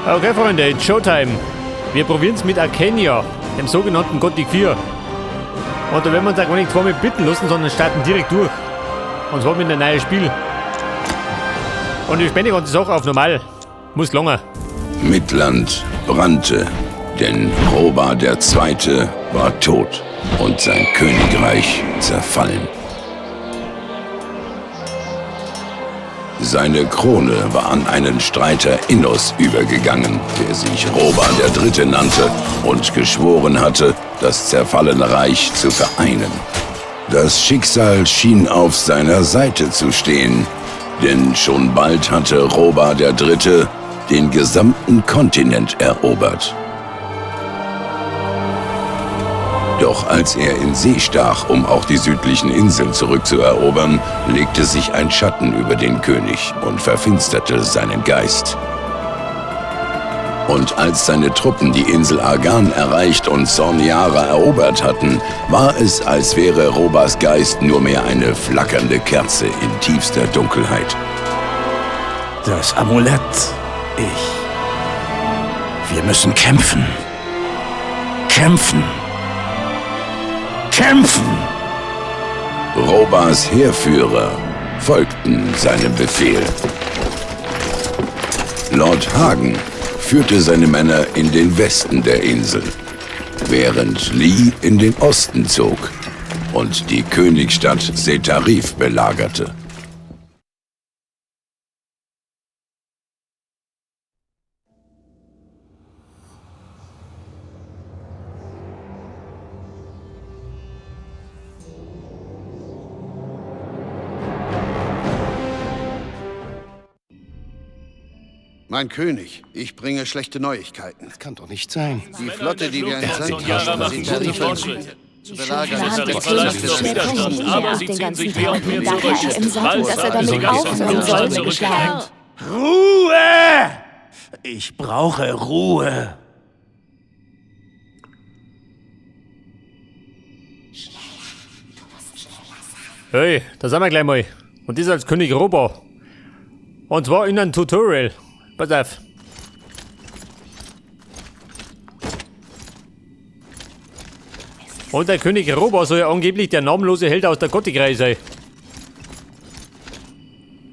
Okay, Freunde, it's Showtime. Wir probieren es mit Arcania, dem sogenannten Gothic 4. Und da werden wir uns auch gar nicht zweimal bitten lassen, sondern starten direkt durch. Und zwar mit einem neuen Spiel. Und ich spende die ganze Sache auf normal. Muss lange. Midland brannte, denn Rhobar II. War tot und sein Königreich zerfallen. Seine Krone war an einen Streiter Innos übergegangen, der sich Rhobar III. Nannte und geschworen hatte, das zerfallene Reich zu vereinen. Das Schicksal schien auf seiner Seite zu stehen, denn schon bald hatte Rhobar III. Den gesamten Kontinent erobert. Doch als er in See stach, um auch die südlichen Inseln zurückzuerobern, legte sich ein Schatten über den König und verfinsterte seinen Geist. Und als seine Truppen die Insel Argan erreicht und Sorniara erobert hatten, war es, als wäre Rhobars Geist nur mehr eine flackernde Kerze in tiefster Dunkelheit. Das Amulett. Wir müssen kämpfen. Kämpfen. Kämpfen! Rhobars Heerführer folgten seinem Befehl. Lord Hagen führte seine Männer in den Westen der Insel, während Lee in den Osten zog und die Königsstadt Setarif belagerte. Mein König, ich bringe schlechte Neuigkeiten. Das kann doch nicht sein. Die Flotte, die wir entsandt haben, sind zu belagern. Aber sie ziehen sich mehr und mehr zurück. Dass er damit aufhören soll. Ruhe! Ich brauche Ruhe. Hey, da sind wir gleich mal. Und das als König Rhobar. Und zwar in einem Tutorial. Pass auf. Und der König Rhobar soll ja angeblich der namenlose Held aus der Gothic-Reihe sein.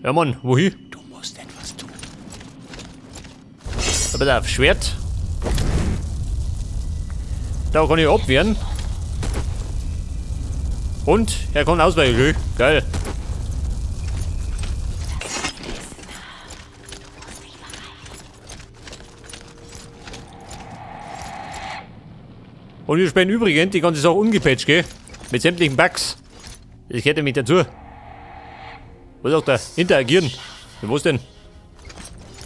Ja Mann, wohin? Du musst etwas tun. Pass auf, Schwert. Da kann ich abwehren. Und er kann ausweichen. Geil. Und wir spielen übrigens die ganze Sache ungepatcht, gell? Mit sämtlichen Bugs. Das gehört nämlich dazu. Was auch da? Interagieren. Mit was denn?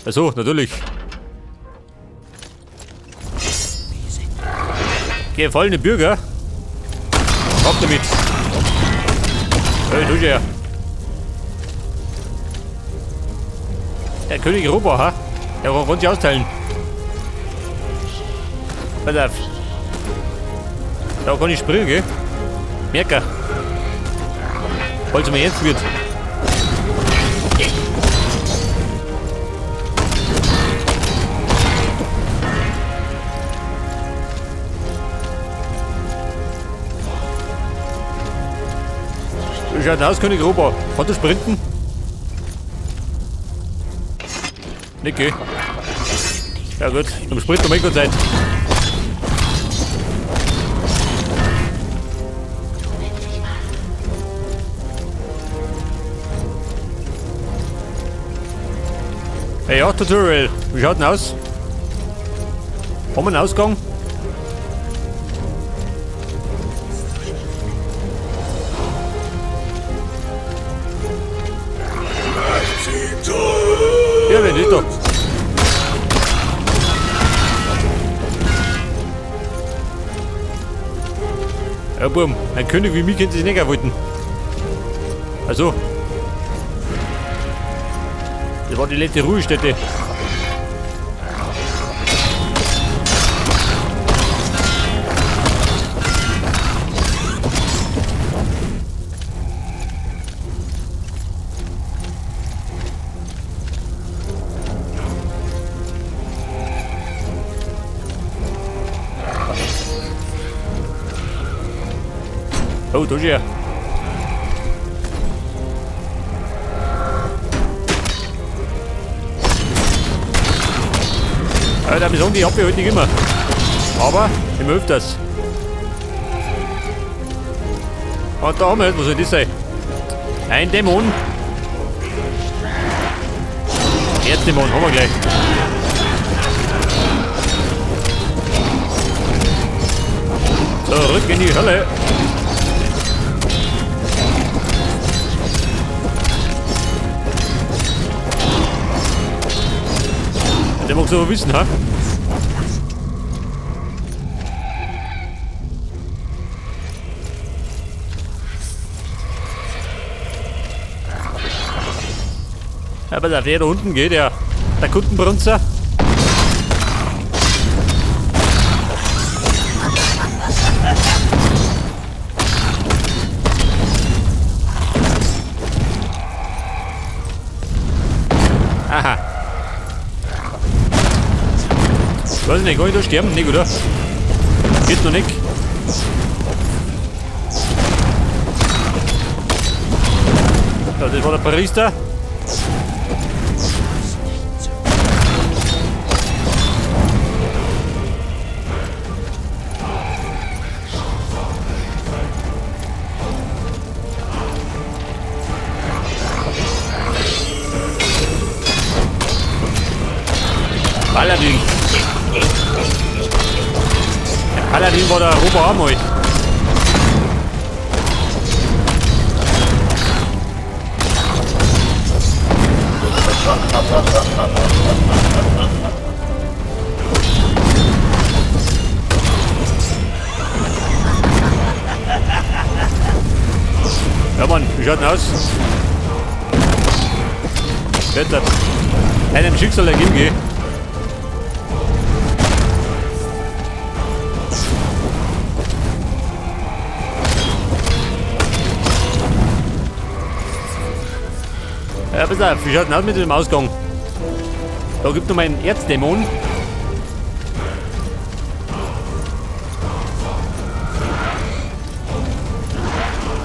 Achso, natürlich. Gefallene Bürger. Ab damit. Hey, du her. Der König Rhobar, ha? Der kann sich austeilen. Pass auf. Da kann ich springen, gell? Merker. Falls mir ernst wird. Wie schaut denn aus, König Rhobar? Kannst du sprinten? Nicht, gell? Ja gut, zum Sprinten um keine Zeit. Hey, ja, Tutorial. Wie schaut denn aus? Haben wir einen Ausgang? Ja, wer ist da? Ja, Bum, ein König wie mich kennt sich nicht erwollten. Also. Das war die letzte Ruhestätte. Oh, da ist er. Alter, wir sagen, die hab ich heute nicht immer. Aber immer öfters. Und da haben wir jetzt, was soll das sein? Ein Dämon. Erzdämon haben wir gleich. Zurück in die Hölle. Der mag so wissen, ha? Aber der da unten geht, ja. Der Kundenbrunzer. Aha. Weiß nicht, kann ich da sterben? Nicht, oder? Geht noch nicht. Ja, das war der Priester. Paladin. Der Paladin war der Robo auch mal. Ja Mann, wie schaut denn aus? Wird einem Schicksal ergeben gehen. Ja, pass auf, wie schaut denn aus mit dem Ausgang? Da gibt es noch meinen Erzdämon.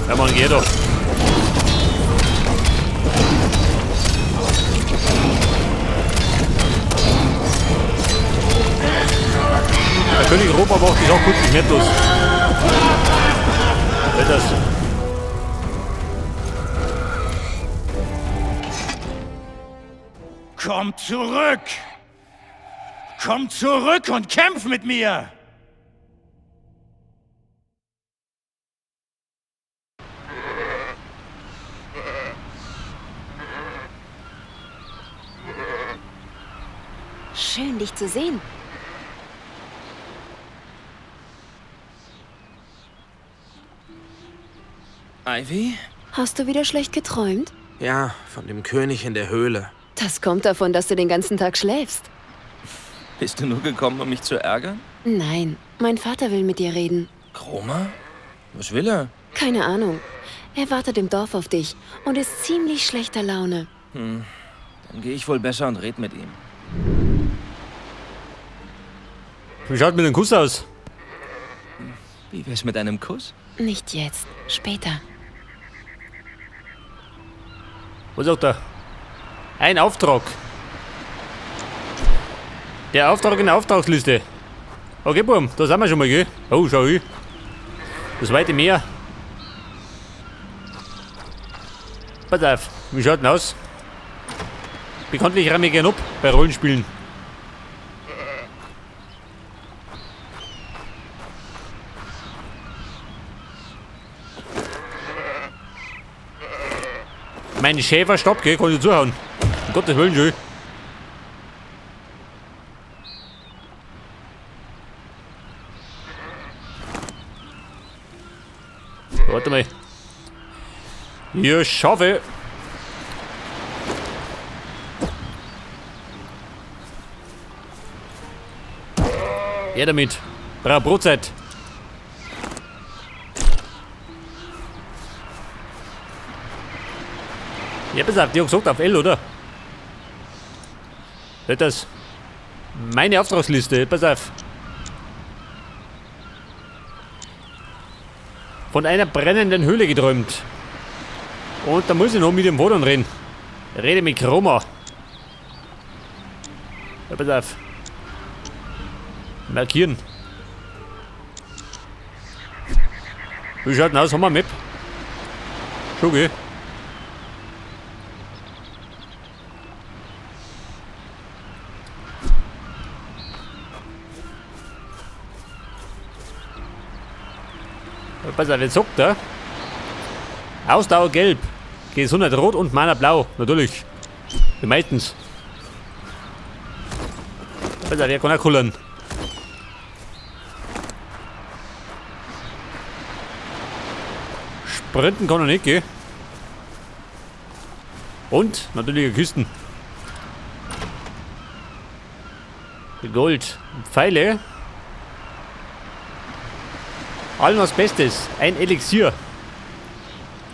Ja Mann, geh doch. Der König Europa macht das auch kurz nicht mehr bloß. Das. Komm zurück! Komm zurück und kämpf mit mir! Schön, dich zu sehen. Ivy? Hast du wieder schlecht geträumt? Ja, von dem König in der Höhle. Das kommt davon, dass du den ganzen Tag schläfst. Bist du nur gekommen, um mich zu ärgern? Nein, mein Vater will mit dir reden. Chroma? Was will er? Keine Ahnung. Er wartet im Dorf auf dich und ist ziemlich schlechter Laune. Dann gehe ich wohl besser und red mit ihm. Wie schaut mit dem Kuss aus? Wie wär's mit einem Kuss? Nicht jetzt, später. Was sagt er? Ein Auftrag. Der Auftrag in der Auftragsliste. Okay, Bum, da sind wir schon mal, gell? Oh, schau ich. Das weite Meer. Pass auf, wie schaut denn aus? Bekanntlich räume ich gern ab bei Rollenspielen. Mein Schäferstab, gell, kann ich zuhauen. Um Gottes Willen, schön. Warte mal. Hier schaffe. Ja damit. Brauch Brotzeit. Ja, pass auf, die haben gesagt auf L, oder? Das meine Auftragsliste, pass auf. Von einer brennenden Höhle geträumt. Und da muss ich noch mit dem Wodan reden. Rede mit Chroma. Ja, pass auf. Markieren. Wie schaut denn aus? Haben wir eine Map? Schon, gell? Pass auf, jetzt sagt er. Ausdauer gelb, Gesundheit rot und Mana blau. Natürlich. Die meistens. Pass auf, wer kann auch kullern. Sprinten kann er nicht, gell? Und natürlich Kisten. Gold. Pfeile. Allen was Bestes. Ein Elixier.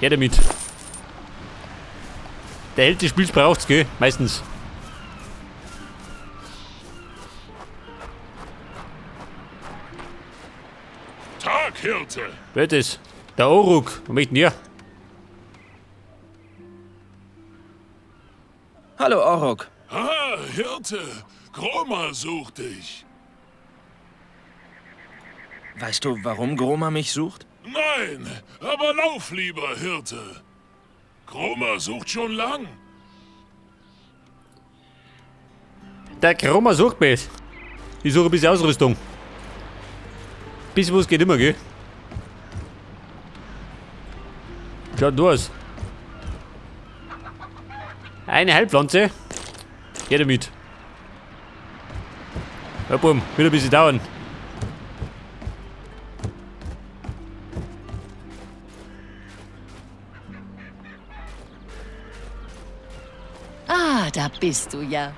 Her damit. Der Held des Spiels braucht's, gell? Meistens. Tag, Hirte. Wer ist das? Der Oruk. Wo möchte denn der? Hallo, Oruk. Ah, Hirte. Groma sucht dich. Weißt du, warum Groma mich sucht? Nein, aber lauf lieber, Hirte. Groma sucht schon lang. Der Groma sucht mich. Ich suche ein bisschen Ausrüstung. Bisschen was geht immer, gell? Schaut du aus. Eine Heilpflanze. Geh damit. Ja, bumm, wieder ein bisschen dauern. Ah, da bist du ja.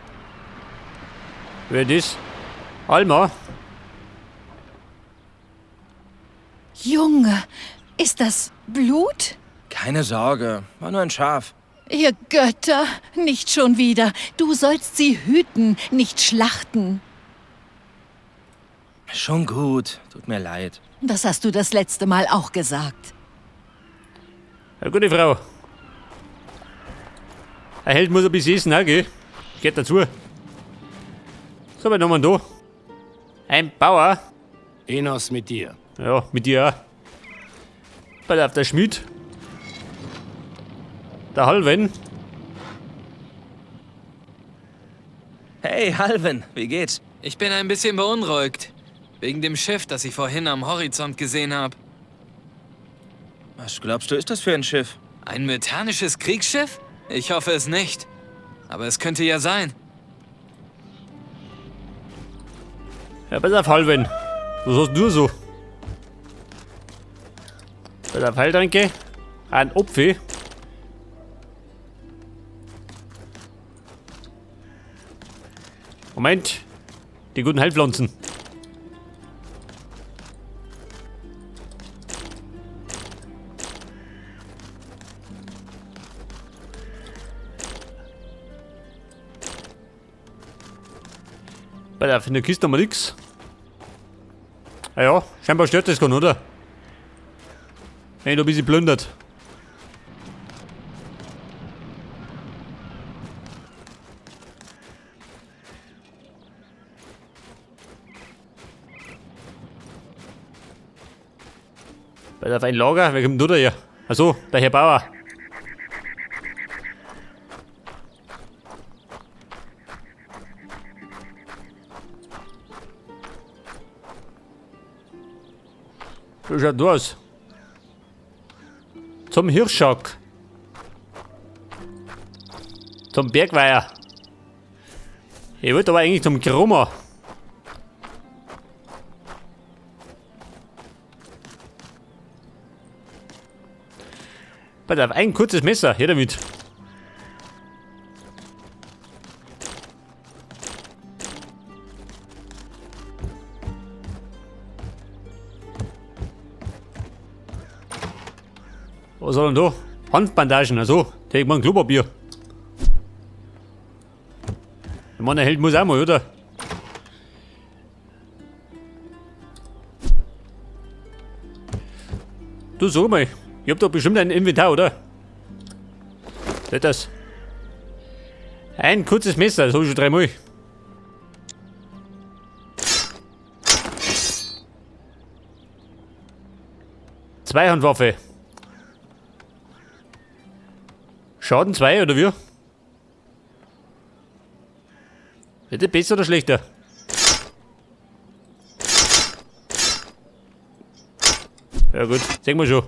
Wer ist? Alma? Junge, ist das Blut? Keine Sorge, war nur ein Schaf. Ihr Götter, nicht schon wieder. Du sollst sie hüten, nicht schlachten. Schon gut, tut mir leid. Das hast du das letzte Mal auch gesagt. Ja, gute Frau. Ein Held muss ein bisschen essen, auch, gell? Geht dazu. So, was haben wir da? Ein Bauer. Enos mit dir. Ja, mit dir auch. Pass auf, der Schmied. Der Halven. Hey, Halven, wie geht's? Ich bin ein bisschen beunruhigt. Wegen dem Schiff, das ich vorhin am Horizont gesehen habe. Was glaubst du, ist das für ein Schiff? Ein myrtanisches Kriegsschiff? Ich hoffe es nicht. Aber es könnte ja sein. Ja, pass auf, Halven. Was hast du so? Pass auf, Heiltränke. Ein Apfel. Moment. Die guten Heilpflanzen. Bei der in der Kiste haben wir nix. Ah ja, scheinbar stört das gar nicht, oder? Wenn ich da ein bisschen plündert. Bei der ein Lager, wer kommt denn da her? Achso, der Herr Bauer. So schaut du aus. Zum Hirschschack. Zum Bergweiher. Ich wollte aber eigentlich zum Groma. Pass auf, ein kurzes Messer, her damit. Was soll denn da? Handbandagen, also, take mal ein Klopapier. Der Mann, der Held muss auch mal, oder? Du sag mal, ich hab doch bestimmt ein Inventar, oder? Das. Ein kurzes Messer, das hab ich schon dreimal. Zweihandwaffe. Schaden 2 oder wie? Wird das besser oder schlechter? Ja gut, sehen wir schon.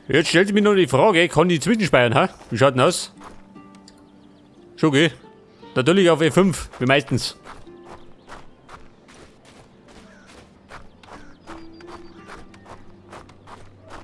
Jetzt stellt sich mir noch die Frage, kann ich zwischenspeichern, ha? Wie schaut denn aus? Schon, gell? Natürlich auf E5, wie meistens.